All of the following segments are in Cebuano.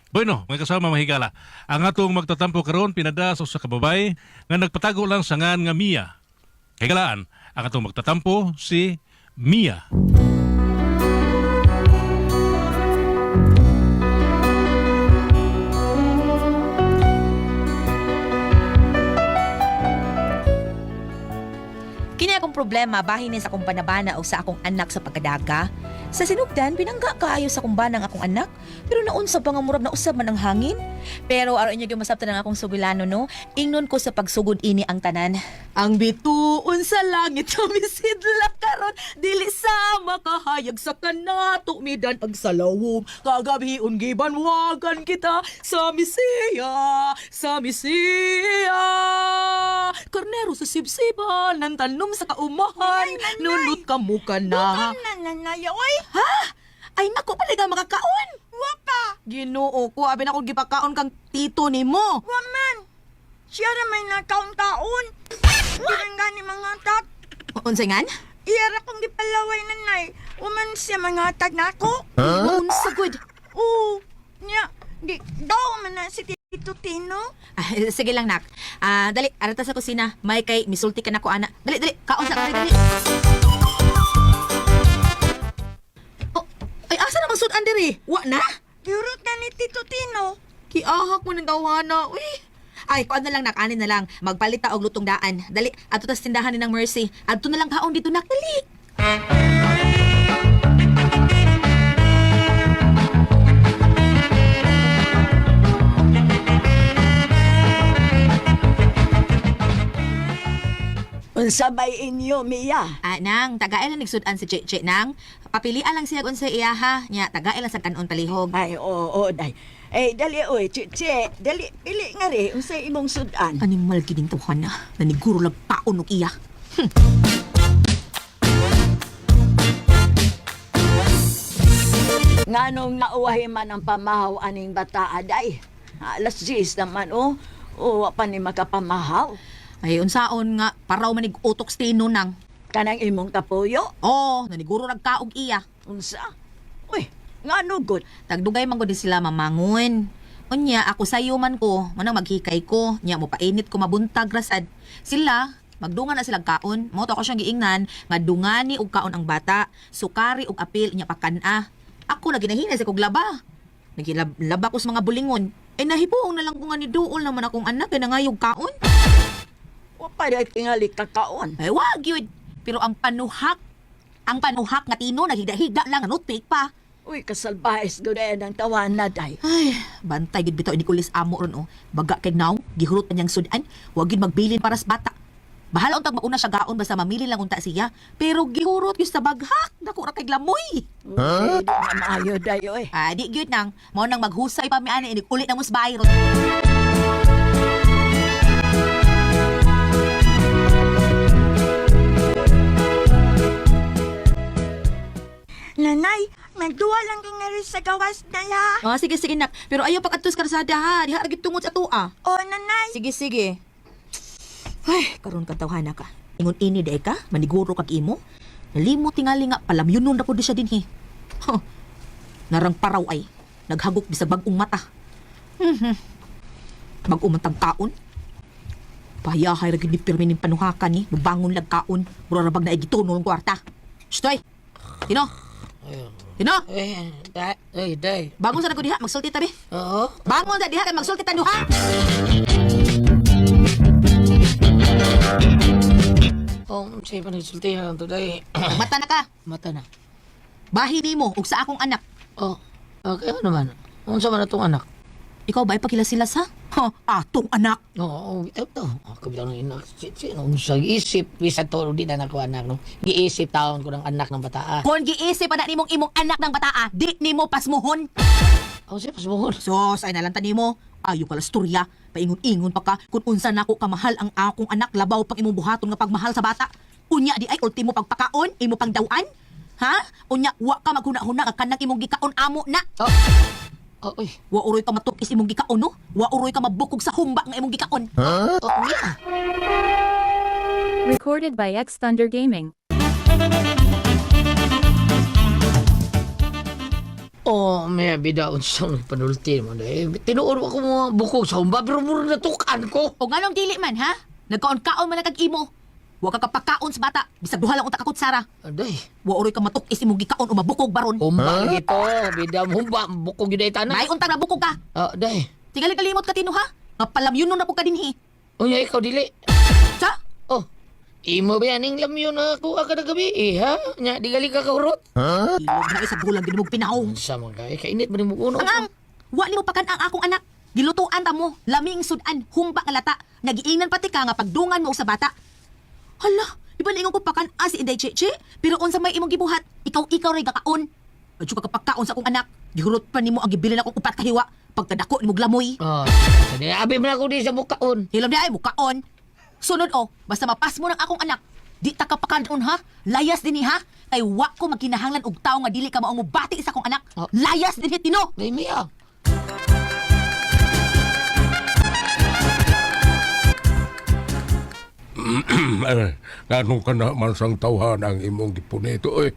Bueno, mga kasama mga higala, ang atong magtatampo karon pinada sa usa ka babae nga nagpatago lang sa ngan nga Mia. Higalaan, ang atong magtatampo si Mia. Kini akong problema bahin ni sa akong panabana o sa akong anak sa pagkadaga. Sa sinugdan, binangga kaayo sa akong banang akong anak. Pero naunsa pa nga murag nausab man ang hangin. Pero aron inyo gyud masabtan ang akong sugilano no. Ingnon ko sa pagsugod ini ang tanan. Ang bituon sa langit sumisidla karon dili sa makahayag sa kanato midan ag salawom kagabion gibanwagan kita sa Misiya, sa Misiya. Karnero sa sibsiban ng tanom sa kaumahan, nunot ka muka na. Nananay, oy! Ha? Ay nako pala ka makakaon. Wa pa! Ginoo ko, abi na ko gipakaon kang tito nimo. Wa man! Siya ra may nakaon-kaon. Dirang gani mga tag. Unsay ngan? Iya ra kong gipalaway nanay. Wa man siya mga tag nako. Huh? Unsa gud? Oo. Nya, di daw man na si Tito Tino. Ah, sige lang nak. Ah, dali, arata sa kusina. May kay misulti ka na ko ana. Dali, dali, kaon sa dali, dali. Oh, ay asa na magsudan diri? Wa na? Giurot na ni Tito Tino. Kiahak mo ng tawhana. Uy. Ay, kuan na lang nak, anin na lang. Magpalita og lutong daan. Dali, adto tas tindahan ni ng Mercy. Adto na lang kaon dito nak, dali. Unsa bay inyo, Mia? Ah, nang, tagae lang nagsudan si Cheche nang. Papilian lang siya kung sa iya ha. Nya, tagae lang sa kanon palihog. Ay, oo, day. Eh, dali, oy, chiche, dali, pili nga rin, unsa imong sudan. Animal gining tawhana. Naniguro lang paon og iya. Nganong nauwahi man ang pamahaw aning bataa, day. Alas 10 naman, oh. O, wa pa ni makapamahaw. Ay, unsaon nga, paraw manig utok stino nang. Kanang imong kapuyo, Oo, naniguro nagkaog iya. unsa? Uy, ngano gud? Tagdugay man gud sila mamangon. Unya, ako sayo man ko, manang maghikay ko, nya mo painit ko mabuntag rasad. Sila, magdungan na silang kaon. Mo to ako siyang giingnan, nga dungani og kaon ang bata, sukari og apil nya pakan-a. Ako na ginahinay sa kog laba. Nagilaba ko sa mga bulingon. Eh nahibuong na lang ko nga ni duol naman akong anak kay nangayog kaon. Wa pa day tingali kakaon. Ay, wag yun. Pero ang panuhak nga tino, naghiga-higa lang, nutpick pa. Uy, kasalbahes gud ay ang tawana, day. Ay, bantay gid bitaw ni Kulis amo ron oh. Baga kay naw, gihurot na niyang sudan, wag gid magbilin para sa bata. Bahala untag mauna siya gaon basta mamili lang unta siya. Pero gihurot gyud sa baghak, dako ra kay glamoy. Huh? Di na maayo, day, oy. Ah, di gyud nang mao nang maghusay pa mi ani inig uli na mo sa bahay ron. Nanay, nagduwa lang ko nga rin sa gawas na ya. Ah, sige sige nak, pero ayaw pag-adtos karsada ha, diha ra gid tungod sa atoa. O, nanay. Sige sige. Ay, karon ka tawhana ka. Ingon ini day ka, maniguro kag imo. Nalimot tingali nga palamyunon ra pud siya dinhi. Huh. Narang paraw ay naghagok bisag bag-ong mata. Mhm. Bag-o man tag kaon. Payahay ra gid ni pirmi ning panuhakan ni, mubangon lag kaon, mura ra bag naay gitunol ang kwarta. Shtoy. Tino. Tino, Eh, day, eh, day. bangon sa ko diha, magsulti tabi. Oo. Bangon sa diha kay magsulti ta duha. Oh, siya pa nagsultihan to, day. Mata na ka. Mata na. Bahin nimo ug sa akong anak. Oh, okay ano naman. Unsa man atong anak? Ikaw ba ay pakilasilas ha? Ha, atong anak. Oo, oh, bitaw to. Oh, kabitaw ng anak. Si, no, unsa giisip bisa to di na nako anak no. Giisip taon ko ng anak ng bataa. Kung giisip pa na nimong imong anak ng bataa, di nimo pasmuhon. Oh, siya pasmuhon. Sos, ay nalanta nimo. Ayo ka lasturya. Paingon-ingon pa ka kung unsa nako kamahal ang akong anak labaw pang imong buhaton nga pagmahal sa bata. Unya di ay ultimo pagpakaon, imo pangdawan. Ha? Unya wa ka maghuna-huna nga kanang imong gikaon amo na. Oh. Oh, uy. Wa uroy ka matukis imong gikaon no? Wa uroy ka mabukog sa humba nga imong gikaon. Oh, yeah. Recorded by X Thunder Gaming. Oh, may bida unsa may panulti mo day. Tinuod ako mo bukog sa humba pero mura natukan ko. O nganong dili man ha? Nagkaon-kaon man na kag imo. Wa ka kapakaon sa bata. Bisag duha lang unta ka kutsara. Aday. Wa oroy ka matuk-is imong gikaon o mabukog baron. Humba lagi to, bida humba bukog gyud ay tanan. May untang nabukog ka. Ah, day. Tingali kalimot ka Tino ha? Nga palamyun na po ka dinhi. Unya ikaw dili. Sa? Oh. Imo ba yan ning lamyon na kuha ka na gabi eh, ha? Nya di gali ka kahurot. Ilog na isa bulang gid mo pinahong. Unsa man kay kainit man nimo uno. Ang ang, wa nimo pakan ang akong anak. Gilutuan ta mo, laming sudan, humba nga lata. Nagiingnan pati ka nga pagdungan mo sa bata. Hala, di ba niingon ko pakan si Inday Cheche? Pero unsa may imong gibuhat, ikaw-ikaw ray gakaon. Adyo ka kapagkaon sa akong anak. Gihurot pa nimo ang gibilin akong upat kahiwa. Pagkadako nimo glamoy. Oh, di abi man ako di sa bukaon. Hilom di ay mukaon. Sunod o, basta mapas mo ng akong anak. Di ta kapakanon ha. Layas dinhi ha. Kay wa ko magkinahanglan og tawo nga dili ka maong mobati sa akong anak. Oh. Layas dinhi Tino. Day miya. Eh, Nganong ka na man sang tawhan ang imong gipunito eh.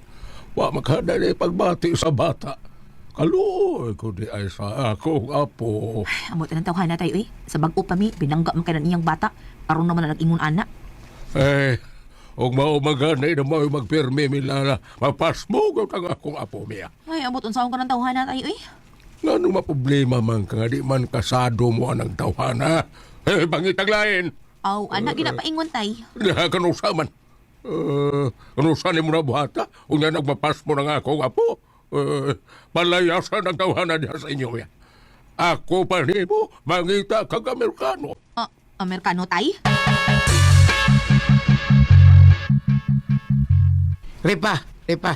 Wa makadali pagbati sa bata. Kaluoy ko di ay sa akong apo. Amot na ng tawhana tayo eh. Sa bag-o pa mi, binangga man kay iyang bata. Aron naman na nag-ingon ana. Eh, og mao magani na mao magpirmi milala, mapasmo ang akong apo miya. Ay, amot unsaon ka ng tawhana tayo eh. Ngano maproblema man ka nga di man kasado mo anang tawhana. Eh, bangitag lain. Aw, anak ginapaingon tay. Diha kanusa man. Eh, kanusa ni mo na buhata? Unya nagmapasmo na nga akong apo. Eh, palayasan ang tawhana diha sa inyo ya. Ako pa nimo mangita kag Amerikano. Ah, Amerikano tay? Repa, repa.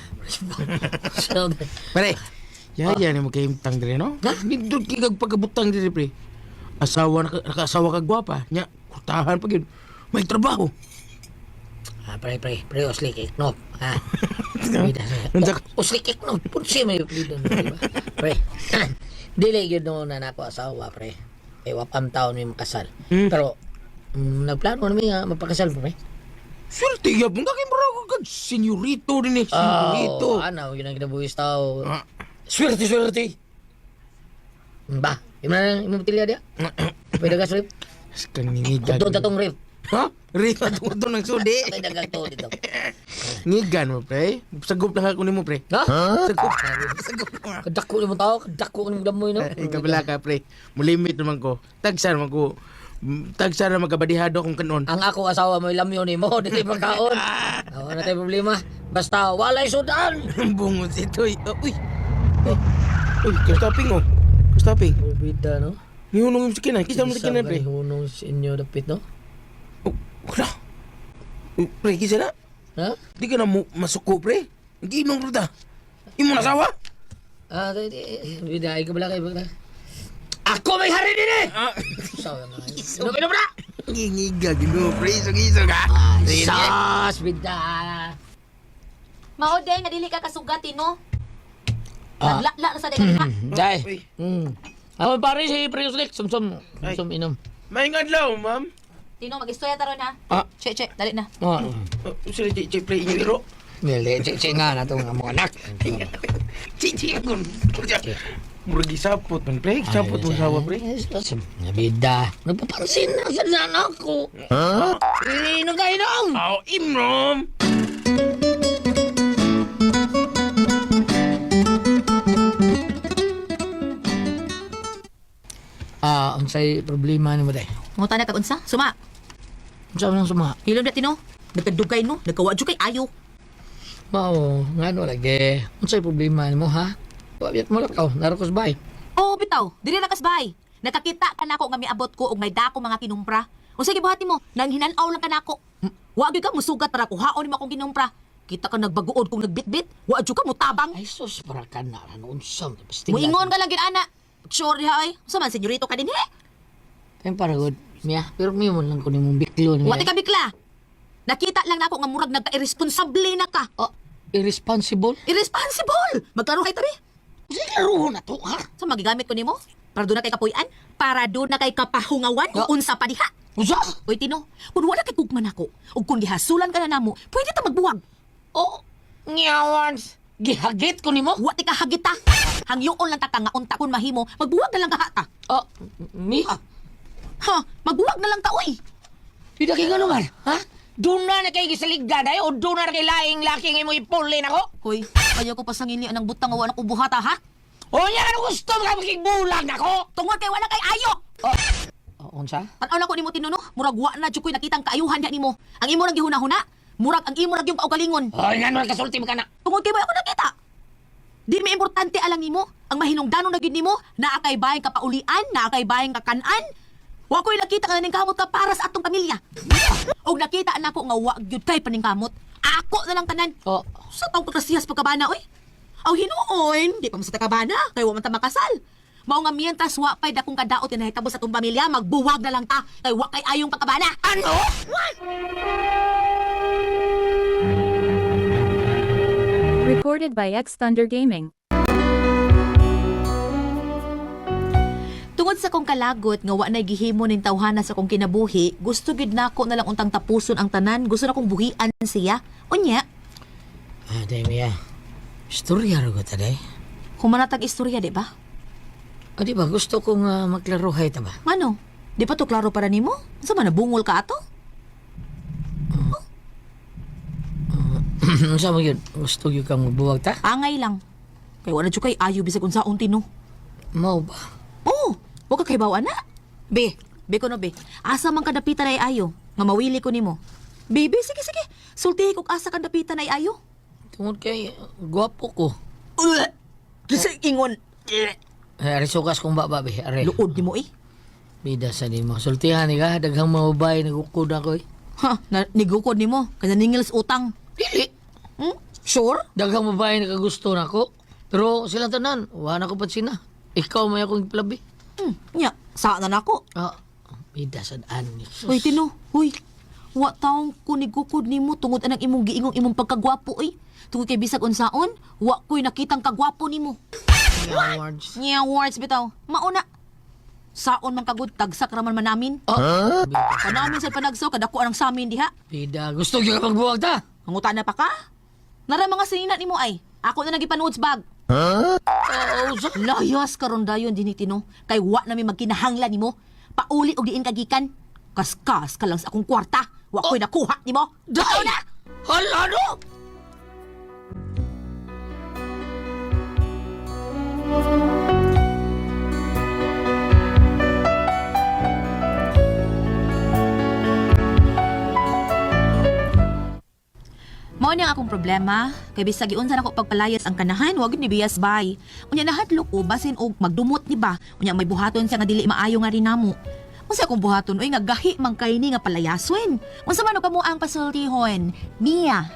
Pare, yaya ni mo kay tang dire no? Nindot kay kag pagkabutang dire pre. Asawa na nakaasawa ka gwapa, nya kurtahan pa gyud. May trabaho. Ah, pre, pre, pre, uslik iknop. Ha? Bida. Unsa- Uslik iknop. Punsi may bida no, di ba? Pre, dili gyud no na nako asawa, pre. Kay wapam taon mi makasal. Pero nagplano na mi nga magpakasal pre. Swerte gyapon ka kay mura kag senyorito din eh, senyorito. Oh, ano, yun ang ginabuhis tao. Ah. Swerte, swerte. Ba, imo na imo tilya dia. Pwede ka rip. Kang ningigan. Kudto tatong rip. Ha? Repa tuto ng sudi. Ay dagang to dito. Ngigan mo pre. Sagup lang ako nimo pre. Ha? Sagup. Sagup lang. Kadako nimo tao, kadako nimo damoy no. Ikaw pala ka pre. Mulimit naman ko. Tagsa naman ko. Tagsa na magkabadihado akong kanon. Ang ako asawa mo lamyon nimo, dili pagkaon. Wala na tayo problema. Basta walay sudan. Bungon si Toy. Oh, uy. Oh. Uy, kastaping oh. Kastaping. Bida no. Nihunong yung sakinan. Kisa mo sakinan, pre. Hunong sa inyo dapit no. Oh, wala. Oh, pre, kisa na. Ha? Di ka na mo masuko, pre. Giinong ruta. Imo na sawa? Ah, di, di, bida ay kabala kay bagla. Ako may hari din eh. Ah. Sawa na. Inom inom na. Ngingiga, ginoo, pre. Isog-isog, ha? Sas bida. Mao day nga dili ka kasugati no. Ah. Naglala na sa day ka. Dai. Uy. Ako pare si Pre Uslik, sumsum, sumsum inom. May adlaw, ma'am. Tino magistorya taron ha. Ah. Che che, dali na. Oh. Oh, sila, che, che, pre, inyo iro. Dili, che che nga na tong among anak. Che, che, akon. Murag gisapot man, pre. Gisapot mo sawa, pre. Bida. Nagpapansin na sa anak ko. Ha? Inom ka inom. Aw, imrom. Ah, unsay problema nimo day? Nguta na kag unsa? Suma. Unsa man ang suma? Hilom na Tino. Nagkadugay no, nagkawa jud kay ayo. Mao, ngano lagi. Unsay problema nimo ha? Wa biyat mo lakaw, naro ko sa bahay. Oo, bitaw. Dili na kasbay. Nakakita ka nako nga miabot ko og may dako mga kinumpra. Unsa gibuhat nimo? Nang hinan-aw lang ka nako. Wa gyud ka musugat para kuhaon nimo akong kinumpra. Kita ka nagbaguod kung nagbitbit. Wa jud ka mutabang. Ay sus, para ka na ano unsa man basta. Muingon ka lang gid ana. Sure diha ay. Unsa man senyorito ka dinhi? Kay para good. Miya, pero miya mo lang ko nimong biklo niya. Wa ti ka bikla. Nakita lang nako nga murag nagka-irresponsable na ka. Oh, irresponsible? Irresponsible! Magklaro kay tabi. Sige, laro na to, ha? Sa magigamit ko nimo? Para doon na kay kapuy-an? Para doon na kay kapahungawan? Ah. O unsa pa diha? Unsa? Uy, Tino, kung wala kay gugma nako, ug kung gihasulan ka na namo, pwede ta magbuwag. Oh, ngawans. Gihagit ko nimo? Wa ti ka hagita. Hangyoon lang ta ka nga unta kun mahimo, magbuwag na lang ka hata. Oh, Mia. Ha, magbuwag na lang ta oy. Pida kay ngano man, ha? Doon na na kay gisaligdan ay o doon na na kay laing laki nga imo ipulin ako. Hoy, ayaw ko pasangili anang butang nga wa na ko buhata ha. O nya ano gusto mo ka makigbulag nako? Tungod kay wala kay ayo. Oh, unsa? Tan-aw na ko nimo tinuno, murag wa na jud ko'y nakitang kaayuhan diha nimo. Ang imo nang gihuna-huna, murag ang imo nang yung kaugalingon. Oy, ngano kasulti mo ka na? Tungod kay wa ako nakita. Di mi importante alang nimo, ang mahinungdanon na gyud nimo, naa kay bahin ka paulian, naa kay bahin ka kanan. Wa ko'y nakita nga naningkamot ka para sa atong pamilya. Og nakita nako nga wa gyud kay paningkamot. Ako na lang tanan. Oh, Sa taong pagkasiyas pagkabana, oy. Aw hinuon, di pa man sa takabana, kay wa man ta makasal. Mao nga mientras wa pay dakong kadaot nga nahitabo sa atong pamilya, magbuwag na lang ta kay wa kay ayong pagkabana. Ano? Recorded by X Thunder Gaming. Tungod sa kong kalagot nga wa nay gihimo ning tawhana sa kong kinabuhi, gusto gyud nako na lang untang tapuson ang tanan, gusto na kong buhian siya. Unya, Ah, day Mia. Istorya ra ko taday. humanatag istorya, di ba? O di ba gusto kong maklaruhay ta ba? Ano? Di pa to klaro para nimo? Unsa man nabungol ka ato? Unsa mo yun? Gusto gyud kang magbuwag ta? Angay lang. Kay wa na jud kay ayo bisag unsaon tino. Mao ba? Oh, wa ka kay bawa na. Be, be ko no be. Asa man kadapitan ay ayo nga mawili ko nimo. Be, be, sige sige. Sultihi kog asa kadapitan ay ayo. Tungod kay gwapo ko. Ugh! Kasi ingon. Eh, ari sukas kong baba be. Ari. Luod nimo eh. Bida sa nimo. Sultihan ni ka daghang mga babae nagukod ako eh. Ha, na, nigukod nimo kay naningil sa utang. Dili. Hmm? Sure? Daghang babae nakagusto nako. Pero silang tanan, wa na ko pansina. Ikaw may akong plabi. Nya, sa na nako. Ah, bida sa daan. Uy, Tino, huy. Wa taong ko nigukod nimo tungod anang imong giingong imong pagkagwapo oy. Tungod kay bisag unsaon, wa ko'y nakitang kagwapo nimo. Awards. Nya words bitaw. Mauna. Saon man kagud tagsak raman man namin. Oh, Kanamin sa panagso kadako ang samin diha. bida. Gusto gyud ka magbuwag ta. Manguta na pa ka? Nara mga sinina nimo ay. Ako na nagipanuod sa bag. Oo, sa Layas karon dayon dinhi Tino. Kay wa nami magkinahanglan nimo. Pauli og diin kagikan. Kaskas ka lang sa akong kwarta. Wa ko'y nakuha nimo. Day! na! Hala no! Mao ni ang akong problema kay bisag giunsa nako pagpalayas ang kanahan, wa gyud ni biyas bay. Unya nahadlok ko basin og magdumot ni ba. Unya may buhaton siya nga dili maayo nga rinamo. Unsa akong buhaton oy nga gahi man kay ni nga palayason. Unsa man og kamo ang pasultihon? Mia.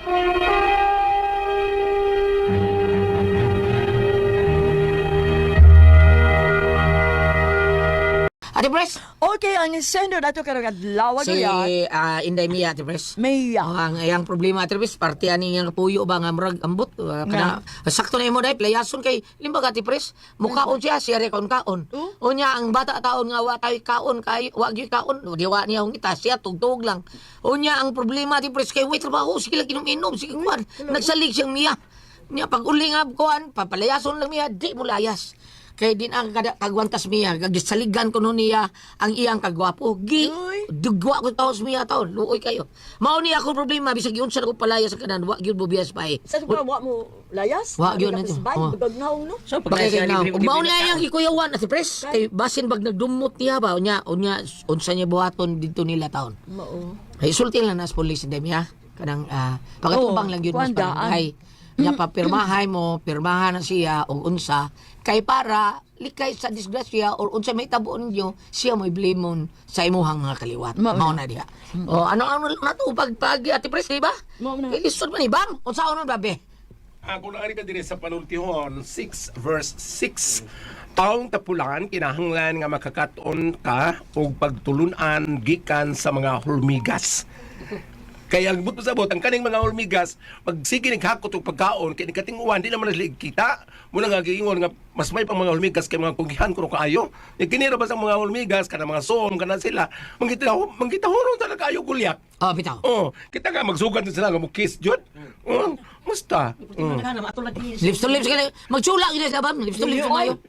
Ate Pres, Okay, ang sendo dato karong adlaw si gyud. Inday Mia, Ate Pres. Mia. Oh, ang iyang problema Ate Pres, parte ani nga puyo ba nga murag ambot kana sakto na imo dai playason kay limbaga Ate Pres, mukaon siya siya re kaon kaon. Unya ang bata taon nga wa tay kaon kay wa gyud kaon, di wa niya hungita siya tugtog lang. Unya ang problema Ate Pres kay way trabaho sige lang inom-inom sige kuan. Nagsalig siyang Mia. Nya pag uli nga kuan papalayason lang Mia di mo layas. Kay din ang kada kagwantas miya, kagisaligan ko nun niya ang iyang kagwapo. Gi, dugwa ko taos miya taon, luoy kayo. Mao ni akong problema, bisag yun sa ko palaya sa kanan, wa gyud mo biyas pa eh. Sa wa wa mo layas? Wa gyud na ito. Bay, Oh. bagnaw no. So, Bakit kay now? Ug mao niya iyang gikuyawan at pres, kay basin bag nagdumot niya ba unya unya unsa niya buhaton didto nila taon. Mao. Ay sulti lang nas police dem ya. Kanang pagatumbang Oo, lang yun mas kuwan daan. barangay. Nya pa pirmahay mo, pirmahan na siya og unsa kay para likay sa disgrasya or unsa may tabo ninyo, siya mo'y blamon sa imuhang mga kaliwat. Mao na diha. O ano ano na to pag pag Ate Pres, di ba? Mao na. Kay lisod man ni bam. Unsa ono babe? Ako na ka dire sa panultihon 6 verse 6. Taong tapulan kinahanglan nga makakaton ka og pagtulunan gikan sa mga hulmigas. Kaya ang buto sabot ang kaning mga hulmigas magsige naghakot og pagkaon kay nikatinguan di naman na sila kita. Muna nga giingon nga mas may pang mga hulmigas kay mga kugihan kuno kaayo. Nya kini ra ba sa mga hulmigas kana mga som kana sila mangita mangita huron talaga kaayo gulyak. Oh, bitaw. Oh, kita nga magsugat na sila nga mo kiss jud. Oh, musta? Lips to lips kaya magtsula gid sa bam, lips to lips mayo.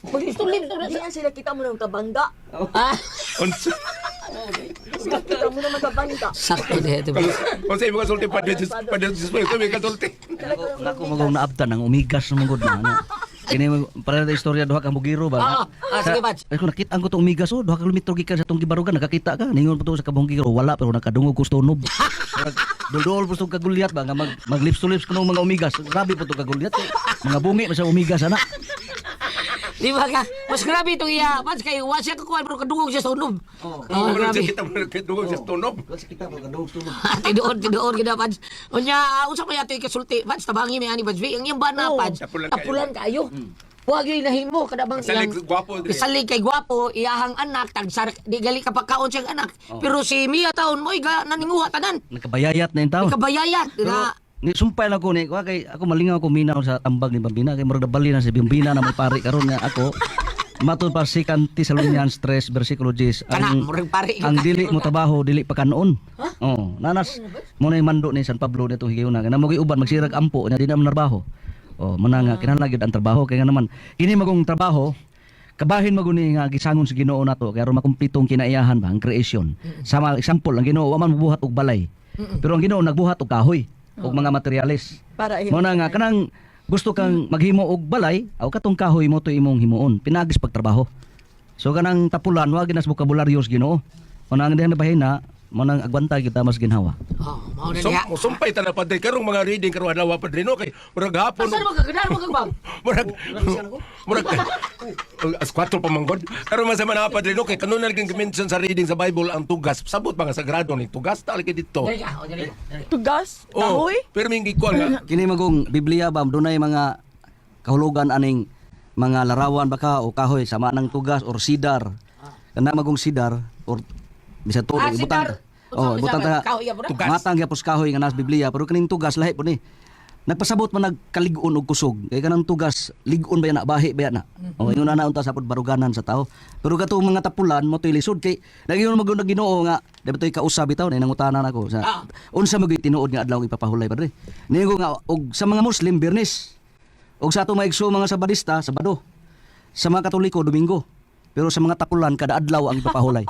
Mag lips to lips. Di yan sila kita mo ng kabangga. Ah, Unsa Sila kita mo ng kabangga. sakto diha ito. unsa imo kasulti Padre Jesus, Padre Jesus, may kasulti. Ako magong naabtan ang umigas ng mangod na. Ano. Kini para na istorya duha ka bugiro ba. Oo. Ah, sige, Pads. Ay, kung nakita ko to umigas oh, duha ka kilometro gikan sa tong gibarugan nakakita ka. Ningon po to sa kabong giro wala pero nakadungog ko sa tunob. Duldol po to kagulyat ba nga mag lips to lips kuno mga umigas. Grabe po to kagulyat. Eh. Mga bungi man sa umigas ana. Di ba ka? Mas grabe itong iya. Pads kay wa siya kakuan pero kadungog siya sa unob. Oh, Oh, grabe. kita mo nagdungog sa tunob. Kita po kadungog tunob. Tinuod, tinuod gid Pads. Unya, unsa pa yato ikasulti? Pads, tabangi may ani Pads. Ang iyang bana, Pads. Tapulan kayo. Tapulan kayo. Wa gyud nahimo kada bang Kasalig gwapo dire. Kasalig kay gwapo, iyahang anak tagsar di gali kapakaon siyang anak. Pero si Mia taon mo'y ga naninguha tanan. Nakabayayat na yung tao. Kabayayat na Ni sumpay lang ko ni kuha kay ako malingaw ko minaw sa tambag ni Bambina kay murag nabali na si Bambina na may pari karon nga ako matud pa si Kanti sa Lunyan stress versikulo 10 Kana, ang murag pari. ang dili mo trabaho dili pa kanon. Oh, nanas mo na mando ni San Pablo nito higayuna kay namo uban magsirag ampo nya di na man trabaho. Oh, muna nga kinahanglan gyud ang trabaho kay nga naman kini magong trabaho kabahin maguni nga gisangon sa Ginoo nato kay aron makumpletong kinaiyahan ba ang creation. Sama example ang Ginoo wa man mobuhat og balay. Pero ang Ginoo nagbuhat og kahoy og mga materyales. Para Mo na nga kanang gusto kang maghimo og balay aw katong kahoy mo to imong himuon pinagis pagtrabaho. So kanang tapulan wa ginas bokabularyo sa Ginoo. Mo na ang diha nabahina mo nang agwanta kita mas ginhawa. Oh, mao na Sum, niya. sumpay ta na padre karong mga reading karong adlaw padre no kay murag hapon. Asa mo kaganar mo kag bang? Murag murag as 4 pa manggod. Karon man sa mga padre no kay kanunay lagi mention sa reading sa Bible ang tugas. Sabot pa nga sagrado ni tugas ta lagi dito. Dali ka, oh, dali ka. Dali. Tugas, Oh, kahoy. pero may gikuan nga Kini magong Biblia ba dunay mga kahulugan aning mga larawan baka o kahoy sama ng tugas or sidar. Kana magong sidar or bisa to Ah, ibutang. sidar. Oh, Unsa ibutang man ta. kahoy po na? Tugas. Matang gyapos kahoy nga nas Biblia pero kining tugas lahi po ni. Nagpasabot man nagkalig-on og kusog. Kay kanang tugas lig-on ba na bahi ba na. Oh, ingon na unta sa pod baruganan sa tao. Pero katong mga tapulan mo to'y lisod kay nagyon magong Ginoo nga di ba to'y kausab bitaw na nangutanan ako sa unsa man gyud tinuod nga adlaw ipapahulay padre. Niingon nga og sa mga Muslim Biyernes. Og sa ato maigso mga Sabadista Sabado. Sa mga Katoliko Domingo. Pero sa mga tapulan kada adlaw ang ipapahulay.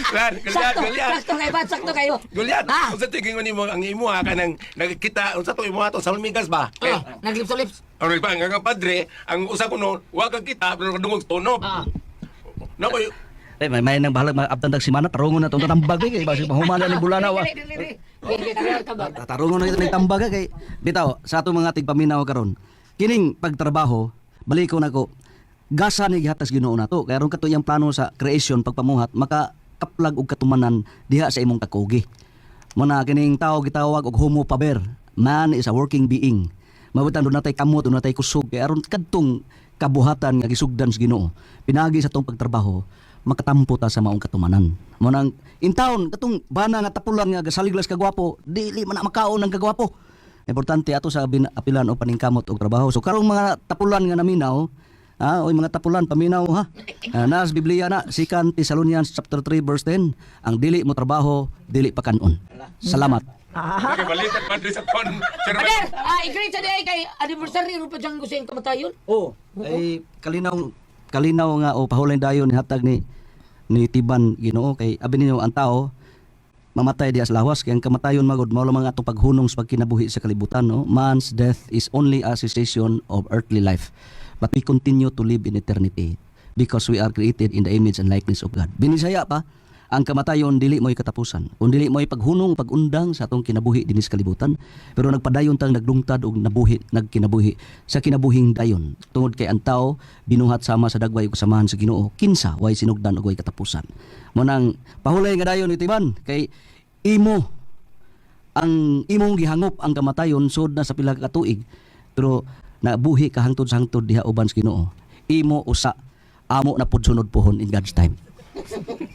Lan, Goliath, Sakto, Goliath. sakto kayo ba? Sakto kayo. Goliath, Ah. unsa to gingon nimo ang imo ha kanang nagkita unsa to imo ato sa hulmigas ba? Kay Oh, nag-lips to lips. Aron pa ang ang padre, ang usa ko no, wa kang kita pero kadungog tunob. Ah. Nako, Eh, may nang bahalag maabtan tag simana tarungon na tong tambag eh, kay basi mahumana ni bulana wa. Dili, dili, dili. Dili, dili, tambag. Tarungon na ito ng tambag eh, kay bitaw sa atong mga tigpaminaw karon. Kining pagtrabaho, baliko nako. Gasa ni gihatas Ginoo nato. Kay aron kato iyang plano sa creation pagpamuhat maka kaplag og katumanan diha sa imong kakugi. Muna kining tao gitawag og homo faber. Man is a working being. Mabutan doon natay kamot, doon natay kusog. Kay aron kadtong kabuhatan nga gisugdan sa Ginoo. Pinagi sa tong pagtrabaho, makatampo ta sa maong katumanan. Mo nang in town katong bana nga tapulan nga gasaliglas kagwapo, dili man na makaon ang kagwapo. Importante ato sa apilan o paningkamot og trabaho. So karong mga tapulan nga naminaw, ah, oy mga tapulan paminaw ha. Ah, nas Biblia na 2 Thessalonians chapter 3 verse 10, ang dili mo trabaho, dili pa kanon. Salamat. balikat padre sa kon. Chairman. Pader, ah, i-greet sa diay kay anniversary ro pa dyan ko sa iyong kamatayon. Oh, ay kalinaw kalinaw nga o pahulay dayon hatag ni ni Tiban Ginoo kay abi ninyo ang tao mamatay diha sa lawas kay ang kamatayon magod mao lamang atong paghunong sa pagkinabuhi sa kalibutan, no? Man's death is only a cessation of earthly life, but we continue to live in eternity because we are created in the image and likeness of God. Binisaya pa ang kamatayon dili mo'y katapusan kung dili mo'y paghunong pagundang sa atong kinabuhi dinhi sa kalibutan, pero nagpadayon tang naglungtad og nabuhi nagkinabuhi sa kinabuhing dayon tungod kay ang tao binuhat sama sa dagway ug samahan sa Ginoo, kinsa way sinugdan ug way katapusan. Mo nang pahulay nga dayon itiban kay imo ang imong gihangop ang kamatayon sud na sa pila ka tuig, pero nabuhi ka hangtod sa hangtod diha uban sa Ginoo. Imo usa amo na pud sunod pohon in God's time.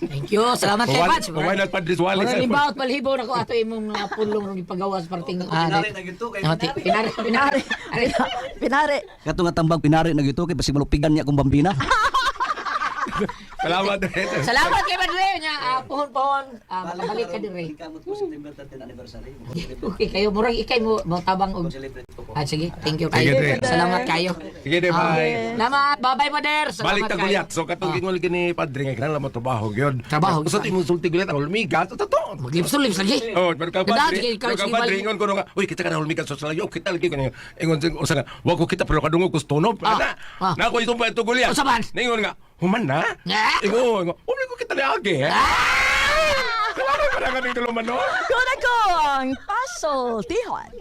Thank you. Salamat kay Patch. Why not Padre Wally? Murag libaot palhibo na ko ato imong mga pulong rong ipagawas parting Pinari na gyud to kay Oh, pinari, pinari. Pinari. Kato nga tambag pinari na gyud to kay basig malupigan niya akong bambina. Salamat, Dre. Salamat kay Padre nya, pohon-pohon, makabalik ka dire. Kamot ko September 13 anniversary. Okay kayo, murag ikay mo mo tabang og. Ah, sige, thank you Sige, kayo. Dre. Salamat kayo. Sige, Dre, bye. Salamat, bye-bye, Mader. Salamat Balik ta kayo. gulyat. So katong gingon lagi ni Padre nga kinahanglan mo trabaho gyud. Trabaho, Usa gyud. to imong sulti gulyat ang hulmigas. Totoo. Maglipso-lips lagi. Oh, pero ka Ganda, Padre, sige, ikaw, pero ka sige, Padre balik. ingon ko nga, uy, kita ka na hulmigas sa layo, kita lagi ko niya. Ingon sa usa nga, wa ko kita pero kadungog gusto no. Ah, Na. ah. Na ko itong pa ito gulyat. Usa man? Ningon nga, human na. Ah. Ingon, ingon, umi ko kita ni agi. Ah! Salamat pa na kaning tuluman no. Kuna ko ang pasultihan.